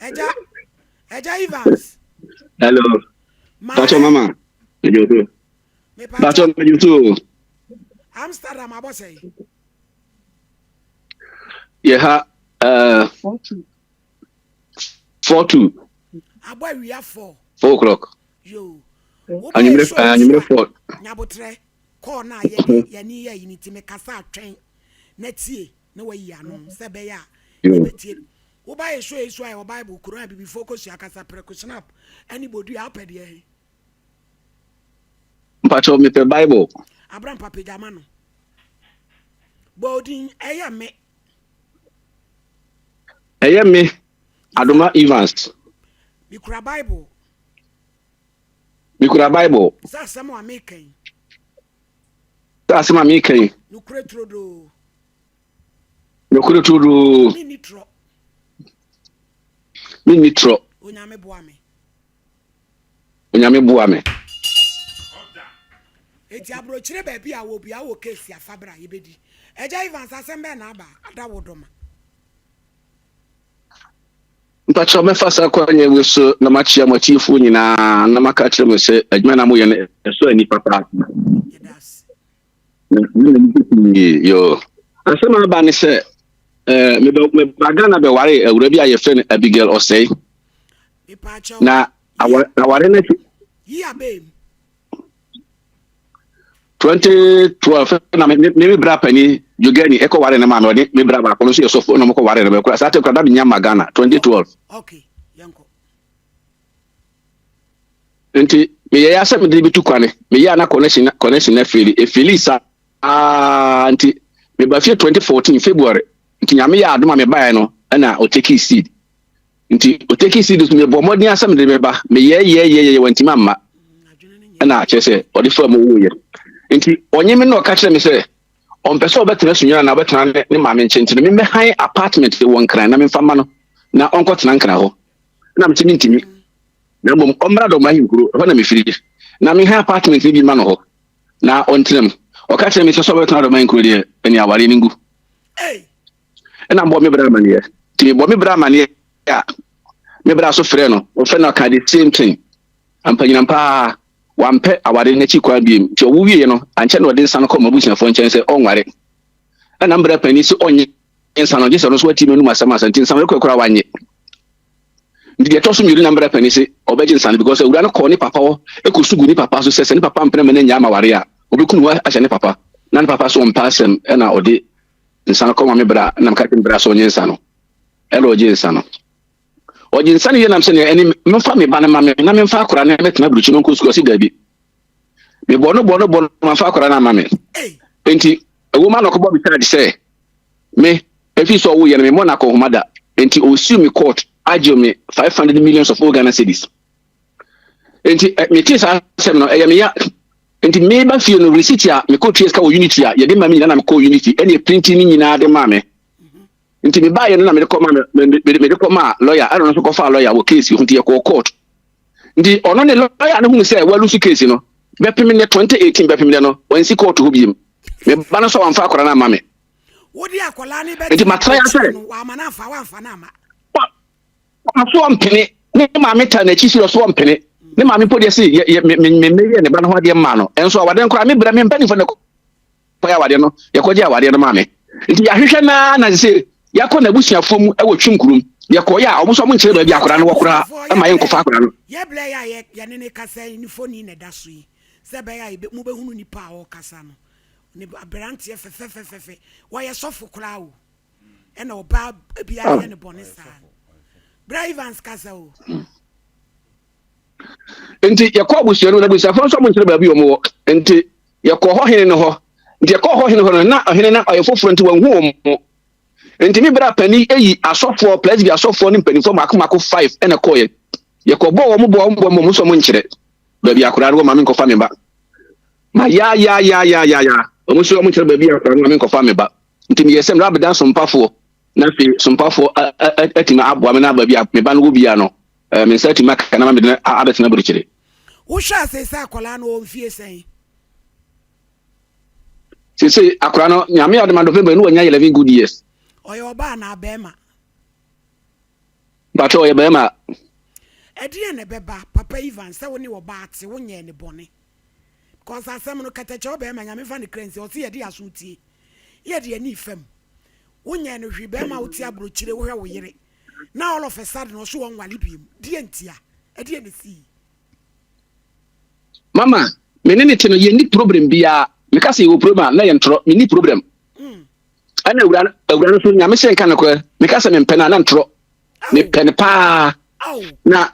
Ɛgya, Ɛgya Evans. Hello. Pacho mama. Mejo Pacho mejo so. Amsterdam abɔ sɛn? Yɛ ha 4:02. Abɔ awia 4. 4 o'clock. Yo. Anwummerɛ 4. Nyabotrɛ kɔɔ na yɛde yɛne yɛ yi ne ti mekasa atwɛn na tie na wayi ano sɛ ɛbɛyɛ a yɛbɛtie. Woba yɛ show yi so a, yɛwɔ Bible, Koran, abibifoɔ kɔsua kasa, prɛko, snap ɛne bodua. Wopɛ deɛ he? Mpakyɛw, mepɛ Bible. Abrampa, pagya no bɔ odin. Ɛyɛ me. Ɛyɛ me Adoma Evans. Mekura Bible. Mekura Bible. Sɛ asɛm a meka yi. Sɛ asɛm a meka yi. Nokorɛ turodoo. Nokorɛ turodoo. Menni torɔ. Menni torɔ. Onyame boa me. Onyame boa me. Eti aburokyire baabi a wɔ bia wɔ case afa bra, yɛbɛdi. Ɛgya Evans, asɛm bɛɛ na aba ada wo dɔma? Mpakyɛw, mɛfa saa kwanyɛ wei so na makyia mo atiefoɔ nyinaa na maka kyerɛ mo sɛ adwuma na moyɛ no ɛsɔ ani papa. Yɛda ase. Yo, asɛm a aba ne sɛ meba Ghana bɛware awura bi a yɛfrɛ no Abigail Ɔsɛe. Mepaakyɛw. Na aware no akyi yi abɛm. 2012 na me bra pani Jogani ɛkɔ ware ne maame. Ɔde me bra baako no nso yɛ sɔfo na ɔmokɔ ware no bɛkora saa te kora da menya ma Ghana 2012. Okay, yɛnkɔ. Nti meyɛ yɛ asɛ mede bi tu kwane, meyɛ ana connection na fail, ɛfail saa. Nti meba fie 2014 February. Nti Nyame yɛ adom a mebaeɛ no ɛna ɔtake seed. Nti ɔtake seed so, mebɔ mmɔden asɛ mede bɛba, meyɛ yɛ yɛ yɛ, wantimi amma. Adwene no nyɛ. Ɛna kyerɛ sɛ ɔde fa mu wuyɛ. Nti ɔnye me na ɔka kyerɛ me sɛ ɔmpɛ sɛ ɔbɛtena Sunyani na ɔbɛtena ne maame nkyɛn, nti no memmɛhan apartment wɔ Nkran na memfa ma no na ɔnkɔtena Nkran hɔ. Na mete mentimi, na mmom ɔmmra Dɔm ahenkuro hɔ na mefiri na mehan apartment no bi ma no hɔ na ɔntena mu. Ɔka kyerɛ me sɛ ɔbɛtena Dɔm ahenkuro deɛ, ɛne awareɛ no ngu. Ei. Ɛna mbɔ me bra amanneɛ. Nti mebɔ me bra amanneɛ a, me bra so frɛ no, ɔfrɛ no, ɔka the same thing. Ampanyinam paa wampɛ aware n'akyi kwan biem. Nti ɔwo wie no, ankyɛ na ɔde nsa no kɔ ma abusuafoɔ nkyɛn sɛ ɔnware. Ɛna mbra panin sɛ ɔnyɛ nsa no gye sɛ ɔno nso wati m'anum asɛm asa. Nti nsa no kɔ kora wanyɛ. Nti deɛ ɛtɔ so mmienu na mbra panin sɛ ɔbɛgye nsa no, because awura no kɔɔ ne papa hɔ ɛkɔ so gu ne papa so sɛ ne papa mpene ma no nya ama ware a, obɛku ne ho ahyɛ ne papa. Na ne papa so ɔmpɛ asɛm. Ɛna ɔde nsa no kɔma me bra na meka kyerɛ me bra sɛ ɔnyɛ nsa no. Ɛna ɔgye nsa no, ɔgye nsa no yɛ nam sɛ nea ɛne memfa me ba no ma me na memfa akora no mɛtena aburukyi no nkɔ sukuu. Ɔse daabi. Mebɔ no bɔ no bɔ no, mamfa akora no ama me. Ei. Nti ɛwɔ mu a na ɔkɔbɔ me charge sɛ me ɛfiri sɛ ɔwoyɛ no memmɔ no akɔnhoma da. Nti ɔsue me court agye me 500 millions of old Ghana cedis. Nti metee saa asɛm no, ɛyɛ me ya. Nti meba fie no, receipt a mekɔtua sika wɔ Unity a yɛde ma me nyinaa na mekɔɔ Unity ɛne printing no nyinaa de maa me. Nti mebaeɛ no na mede kɔma mede kɔmaa lawyer, ɛna ɔno nso kɔfaa lawyer wɔ case ho. Nti yɛkɔɔ court. Nti ɔno ne lawyer no hunu sɛ walose case no. Bɛpem ne 2018 bɛpem ne no, wansi court hɔ biem. Meba no sɛ wamfa akɔra no ama me. Wode akwadaa ne Nti matena ya sɛ no wama no amfa, wamfa no ama. Ɔso ɔmpene. Ne maame ta n'akyi si ɔso ɔmpene. Ne maame mpo deɛ se yɛ yɛ me me me meyɛ ne ba no ho adeɛ mmaa no. Ɛnso awadeɛ no koraa, me brɛ me mpanimfoɔ no kɔyɛ awadeɛ no, yɛkɔgye awadeɛ no maa me. Nti yɛahwehwɛ naa na sɛ yɛakɔ n'abusuafoɔ mu wɔ Twem kurom. Yɛkɔɔyɛ a, ɔmo nso ɔmo nkyerɛ baabi akwadaa no wɔ koraa ma yɛnkɔfa akwadaa no. Yɛbrɛ yɛ a yɛne ne kasa yi, ne foni na ɛda so yi sɛ ɛbɛyɛ a mobɛhunu nipa a ɔrekasa no. Ne aberanteɛ fɛfɛfɛfɛfɛ, wɔyɛ sɔfo koraa o, ɛna ɔbaa biara yɛ ne bɔne saa. Bra Evans, kasa o. Nti yɛkɔ abusua no mu na abusuafoɔ nso ɔmo nkyerɛ baabi ɔmo wɔ. Nti yɛkɔ hɔ hene no hɔ. Nti yɛkɔ hɔ hene hɔ no, na ɔhene no ɔyɛ foforɔ, nti wɔnhu wɔn mo. Nti me bra panin eyi asɔfoɔ, Presby asɔfoɔ ne mpanimfoɔ mako mako five ɛna kɔɔyɛ. Yɛkɔ bɔ wɔn bɔ wɔn bɔ wɔn nso ɔmo nkyerɛ baabi akwadaa no wɔ ma me nkɔfa me ba. Ma ya ya ya ya ya ya, wɔn nso ɔmo nkyerɛ baabi akwadaa no ma me nkɔfa me ba. Nti meyɛ sɛ mmerɛ abɛda sompafoɔ na afei sompafoɔ atumi aboa me na baabi a me ba no wɔ bia no, me nsa atumi aka na ma mede no abɛtena aburokyire. Wohwɛ a, seesei akwadaa no wɔ mfie sɛn? Sese akwadaa no, Nyame adom a, November no wanya 11 good years. Ɔyɛ ɔbaa anaa bɛrima? Mpakyɛ ɔyɛ bɛrima. Ɛdeɛn na ɛbɛba Papa Ivan sɛ wo ne ɔbaa te wo nyɛɛ ne bɔne cos asɛm no kɛtɛkyɛ ɔbɛrima Nyame mfa ne kra nsie ɔse yɛde aso tie yɛde ani fam wo nyɛɛ no hwee bɛrima wo te abrokyire wo hwɛ wo yere na all of a sudden ɔse ɔnwale biom deɛ ntia ɛdeɛn na esii. Mama me ne ne te no yɛnni problem biara meka sɛ yɛwɔ problem a na yɛntorɔ menni problem ɛna awura no awura no so nyame sɛ nka nokorɛ meka sɛ mempɛ no a na ntorɔ mepɛ no paa na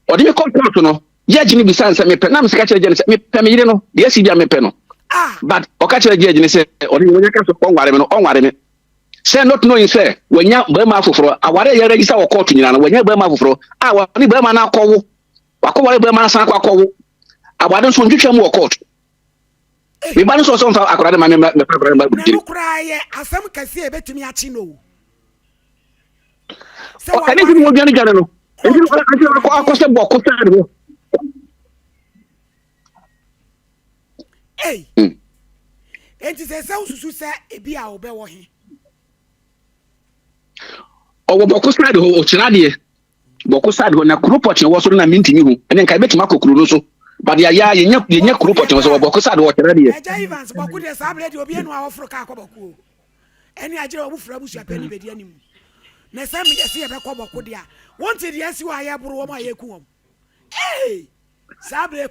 ɔde me kɔ kɔɔto no judge no bisa sɛ mepɛ na mesɛ ka kyerɛ judge no sɛ mepɛ me yere no deɛ asi bia mepɛ no but ɔka kyerɛ judge no sɛ ɔne wɔnya ka sɛ ɔnware me no ɔnware me sɛ not knowing sɛ wanya barima afoforɔ aware a yɛregister wɔ kɔɔto nyinaa no wanya barima afoforɔ a wɔne barima no akɔwo wakɔware barima no san akɔ akɔwo aware nso ntwitwa mu wɔ kɔɔto me ba no sɛ ɔsɛ ɔmfa akwadaa no ma me mɛfa akwadaa no ma na no koraa yɛ asɛm kɛse a ɛbɛtumi akye no o sɛ ɛne nti no wɔdwane dwane no nti no akɔ akɔ sɛ bɔko side hɔ. Ei enti sɛ sɛ wosusu sɛ ebi a wɔbɛwɔ he? Ɔwɔ bɔko side hɔ ɔkyerɛ adeɛ bɔko side hɔ na kuro pɔtee wɔ so no na mentumi hu ɛne nka ebɛtumi akɔ kuro no so but yɛayɛ a yɛnya yɛnya kuro pɔtee wɔ so wɔ bɔko side hɔ ɔkyerɛ adeɛ. Ɛgya Evans bɔko deɛ saa berɛ deɛ obi anu a wɔforo kaa kɔ bɔko o ɛne agyerɛ wɔn fura abusuapɛni bɛdi anim na sɛ meyɛ sɛ yɛbɛkɔ bɔko deɛ a wonte deɛ asi hɔ a yɛboro wɔn a yɛku wɔn ee saa berɛ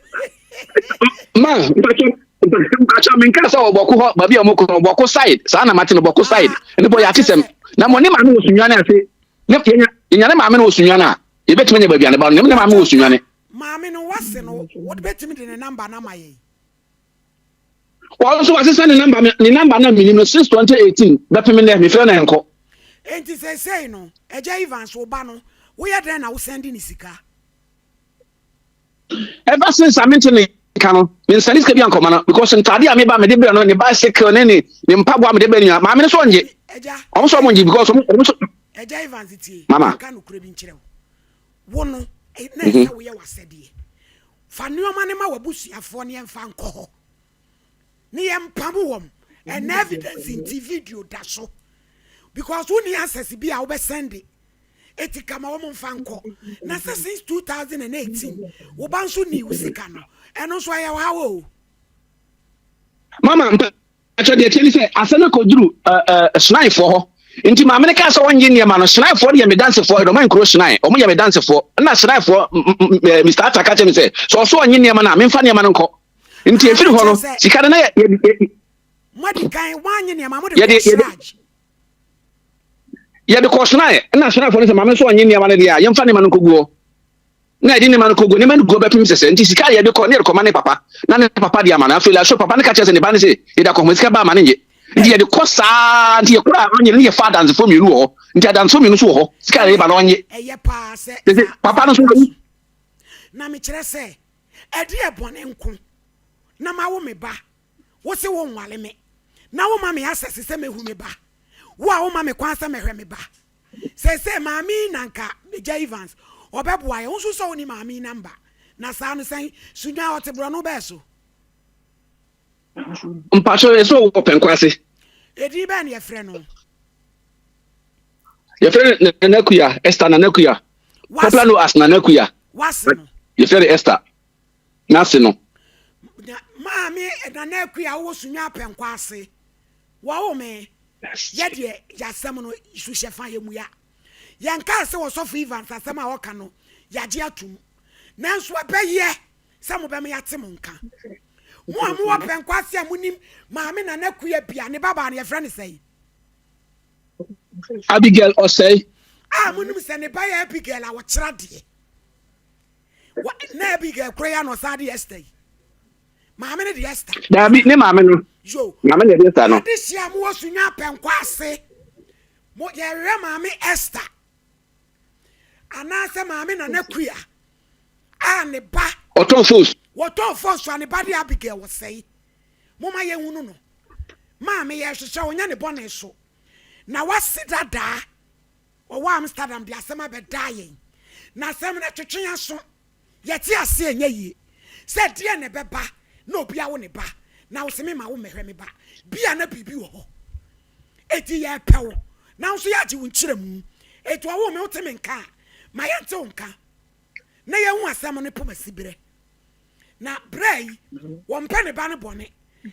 ma mpakyɛ mpakyɛ menka sɛ ɔbɔko hɔ baabi a ɔmokɔ no ɔbɔko side saa na mate no bɔko side ɛne bɔ yɛate sɛm na mo ne maame wɔ sunwane ase ne yɛnya yɛnya ne maame no wɔ sunwane a yɛbɛtumi anya baabi a ne ba no ne maame wɔ sunwane. Maame no wase no wobɛtumi de ne namba no ama yɛn. Wɔn nso wasesa ne namba ne namba na menim no since 2018 bɛpem nnɛ mefrɛ no ɛnkɔ. Enti seesei no Agya Evans wo ba no woyɛ dɛn na wo sɛnde ne sika? Ever since a mente ne nka no, mensane sika bi ankɔma no because ntaade a meba mede brɛ no, ne bicycle ne ne ne mpaboa mede brɛ no nyinaa, maame no so ɔngye. Ɔmo so ɔmo ngye because ɔmo ɔmo so. Agya Evans tie, Mama. Nka nokorɛ bi nkyerɛ wo. Wo no, na ɛsɛ woyɛ w'asɛdeɛ. Fa nneɛma no ma w'abusuafoɔ ne yɛmfa nkɔ hɔ. Ne yɛmpam wɔn. Ɛna evidence nti video da so. Because wonni access bi a wobɛsɛnde. Eti ka ma wɔn mfa nkɔ. Na sɛ since 2018 wo ba nso nii wo sika no, ɛno nso ɛyɛ ɔhaw o. Mama mpakyɛ deɛ ɛteɛ ne sɛ asɛm no kɔduru Sinaefoɔ hɔ. Nti maame no kaa sɛ ɔnnye nneɛma no. Sinaefoɔ no yɛ me dansefoɔ, Ɛdɔman nkuro Sinae, wɔn yɛ me dansefoɔ. Ɛna Sinaefoɔ Mister Atta ka kyerɛ me sɛ, sɛ ɔso ɔnnye nneɛma no a, memfa nneɛma no nkɔ. Nti ɛfiri hɔ no, sika no na yɛ yɛde Moadi kan, moannye nneɛma, mode kɔɔ Sraaj. Yɛde kɔɔ Sinae, ɛna Sinaefoɔ no sɛ maame nso ɔnnye nneɛma no deɛ a, yɛmfa nneɛma no nkɔgu hɔ. Na yɛde nneɛma no kɔgu, nneɛma no gu hɔ bɛpem sɛsɛ. Nti sika a yɛde kɔ, ne yɛde kɔma ne papa, na ne papa de ama no. Afei la so papa no ka kyerɛ sɛ ne ba no sɛ, yɛde akɔhoma sika ba ama no nnye. Nti yɛde kɔ saa, nti yɛkɔ a ɔnnye no, ne yɛfa adansefoɔ mmienu wɔ hɔ. Nti adansefoɔ mmienu nso wɔ hɔ, sika a yɛde ba no ɔnnye. Ɛyɛ paa sɛ Sese papa no nso wawu. Na mekyerɛ sɛ, ɛdeɛ bɔne nko na mawo me ba Wo se wo nware me na wo ma me access sɛ mɛhu me ba. Wo a wo ma me kwan sɛ mɛhwɛ me ba. Seesei maame yi na nka Agya Evans ɔbɛboa yɛn. Wo nso sɛ wo ni maame yi number. Na saa no sɛn? Sunyani ɔte borɔno bɛɛ so? Mpakyɛw yɛ sɛ ɔwɔ pɛnkɔ ase. Edin bɛn na yɛfrɛ no? Yɛfrɛ no Nana Kuya, Esther Nana Kuya. Popular known as Nana Kuya. Wase no. Yɛfrɛ no Esther. N'ase no. Na maame Nana Akua wowɔ Sunya Apɛnkɔ ase. Wɔwo me. Yɛ deɛ yasɛm no suhyɛ fa yɛ mua. Yɛnkaa sɛ Ɔsɔfo Evans asɛm a ɔka no yagye atom. Nanso ɛbɛyɛ sɛ mobɛma yɛate mo nka. Mo a mowɔ Pɛnkɔ ase a monim maame Nana Akua bi a ne babaa no yɛfrɛ no sɛn? Abigail Ɔsɛe. A monim sɛ ne ba yɛ Abigail a ɔkyerɛ adeɛ. Wa na Abigail kura ya na ɔsan de Esther yi. Maame no de Esther. Daabi ne maame no. Yo. Maame na ɛde Esther no. Ade hyia mo wɔ sunya apɛnkɔ ase. Mo yɛhwehwɛ maame Esther. Anaasɛ maame Nana Kuya a ne ba. Ɔtɔn fos. Wɔtɔn fos a ne ba de Abigail wɔsɛe. Moma yɛnhunu no. Maame yɛhwehwɛ ɔnyɛ ne bɔne so. Na wase dadaa. Wɔwɔ Amsterdam de asɛm abɛdaa yɛn, na asɛm no twetwe yɛn aso. Yɛte ase a ɛnyɛ yie sɛ deɛn na ɛbɛba na obi awo ne ba na wo se memma wo mmɛhwɛ me ba. Bia na biribi wɔ hɔ enti yɛrepɛ wo na wo nso yɛagye wo nkyerɛmu. Enti ɔwoo me wote me nka a, Ma yɛnte wo nka na yɛnhu asɛm no poma siberɛ. Na berɛ yi, wɔmpɛ ne ba no bɔne.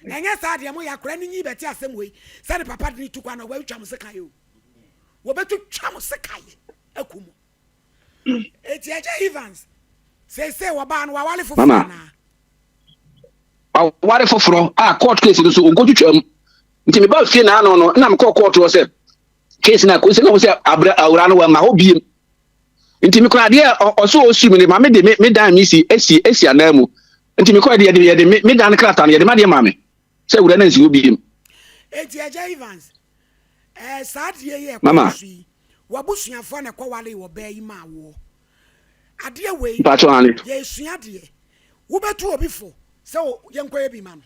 Ɛnyɛ saa deɛ moyɛ akwadaa no nyi bɛte asɛm wei sɛ ne papa de ne tu kwan na wɔbɛtwa mo sekan o. Wɔbɛtwitwa mo sekan aku mo. Eti agya Evans, seesei wɔbaa no wawale foforɔ anaa? Waware foforɔ a court case no so ɔnkɔtwitwa mu. Nti meba fie na ano no na mekɔɔ court hɔ sɛ case no akɔsi na ɔhu sɛ abra awura no wamma hɔ biem. Nti mekɔ adeɛ ɔso ɔsi mu ne maame de me dan me si esi esi anan mu. Nti mekɔ yɛde yɛde me dan krataa no yɛde ma deɛ maame sɛ awura no ansi hɔ biem. Eti agya Evans, ɛɛ saa adeɛ yi a ɛkɔɔ so yi, w'abusuafoɔ na ɛkɔwaree ɔbaa yi maa woɔ. Adeɛ wei, Mpakyɛw ane. yɛresua adeɛ. Wobɛtu obi fo sɛ yɛnkɔyɛ bi ma no?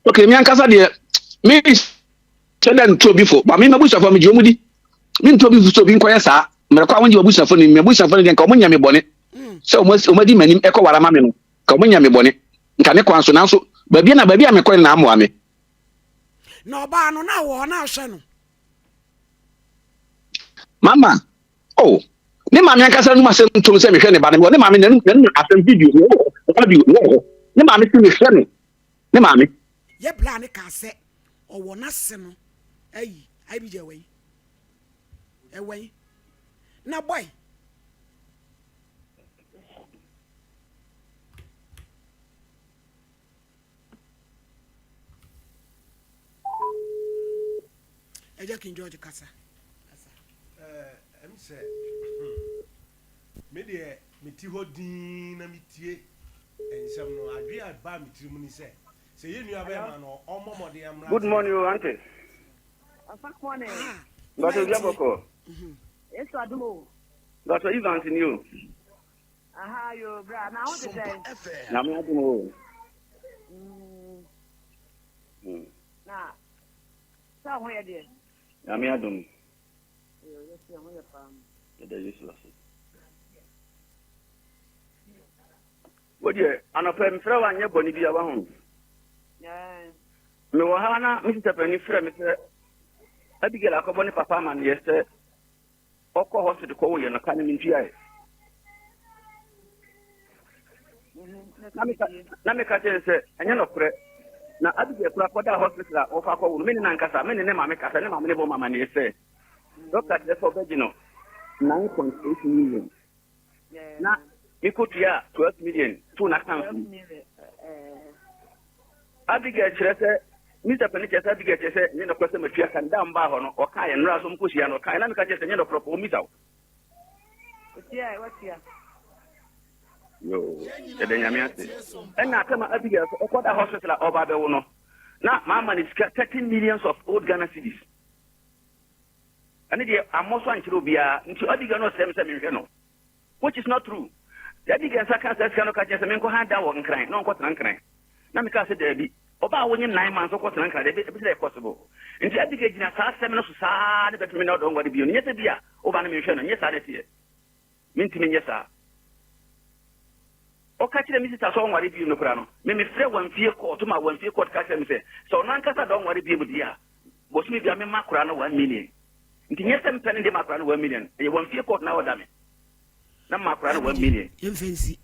Okay, me ankasa deɛ, me hyɛ dɛ ntu obi fo, ba me m'abusuafoɔ megye wɔn di. Me ntu obi fo sɛ obi nkɔyɛ saa. Mmerɛ kɔ a wɔngye w'abusuafoɔ no, m'abusuafoɔ no deɛ nka wɔn nyɛ me bɔne. Sɛ wɔn adi m'anim ɛkɔ wara ma me no, nka wɔn nyɛ me bɔne. Nka ne kwan so, nanso baabi na baabi a mekɔe no na amoa me. Na ɔbaa no, na ɔwɔ hɔ, na ɔhwɛ no. Mama, oh, ne maame ankasa num asɛm tom sɛ mehwɛ ne ba no, mewɔ ne maame n'anum n'anum asɛm video mewɔ hɔ, audio mewɔ hɔ. Ne maame si mehwɛ no, ne maame. Yɛ bra ne kaa sɛ ɔwɔ n'ase no ayi ayi bi gya ɛwɔ yi ɛwɔ yi na boy. Ɛgya King George kasa. Ɛm sɛ me deɛ mete hɔ dinn na metie nsɛm no adwene a ɛbaa me tirim ne sɛ sɛ yɛn nua bɛrima no ɔmmɔ mmɔden mmra Good morning o aunty. Ɔfa morning. Bàtò obi abɔkɔ. Yesu adum o. Bàtò Evans ni o. Aha yo bra na ho te sɛn. Nyame adom o. Mm. Na sɛ ho yɛ deɛ. Nyame adom. Yo yɛsi ho yɛ paa. Yɛda Yesu ase. Wo deɛ anɔpɛ mefrɛ wo anyɛ bɔne bi a waho. Mewɔ ha na me sista panin frɛ me sɛ Abigail akɔbɔ ne papa amanneɛ sɛ ɔkɔ hospital kɔ woyɛ no ka no mentuae. Na meka kyerɛ sɛ ɛnyɛ nɔkorɛ na Abigail kora kɔda hospital a wɔkɔ akɔwo no me ne nankasa me ne ne maame kasa ne maame ne bɔ ma amanneɛ sɛ dɔkta kyerɛ sɛ ɔbɛgye no 9.8 million na mekɔtua 12 million to n'account mu. Abigail kyerɛ sɛ Mr. Penny kyerɛ sɛ Abigail kyerɛ sɛ nyɛ nɔkorɛ sɛ matua ka no da mbaa hɔ no ɔka yɛ nnora so mkɔhyia no ɔka yɛ na meka kyerɛ sɛ nyɛ nɔkorɛ kɔ ɔmmisa wo. Yo, yɛda Nyame ase. Ɛna atɛma Abigail sɛ ɔkɔda hospital a ɔba bɛwo no na maama no sika 30 millions of old Ghana cedis. Ɛne deɛ ammɔ so ankyerɛ obiara nti Abigail no ɔsrɛ me sɛ menhwɛ no which is not true. Abigail nsa kaa saa sika no ka kyerɛ sɛ menkɔ han da wɔ Nkran na ɔnkɔtena Nkran. Na mekaa sɛ daabi. Ɔbaa a wonye 9 months ɔkɔtena Nkran deɛ ɛbɛsi dɛ possible. Nti Abigail gyina saa asɛm no so saa ne bɛtumi me na ɔdɔ nware bio no. Nyɛ sɛ bi a woba no menhwɛ no nyɛ saa na ɛteɛ. Mentumi nyɛ saa. Ɔka kyerɛɛ me sista sɛ ɔnware bio no koraa no, me mefrɛɛ Wamfie court ma Wamfie court ka kyerɛɛ me sɛ, sɛ ɔno ankasa da ɔnware bio deɛ a, bosome biara memma akwadaa no 1 million. Nti nyɛ sɛ mepɛ no de ma akwadaa no 1 million, ɛyɛ Wamfie court na ɔda me na mma akwadaa no 1 million. Yɛmfa nsi.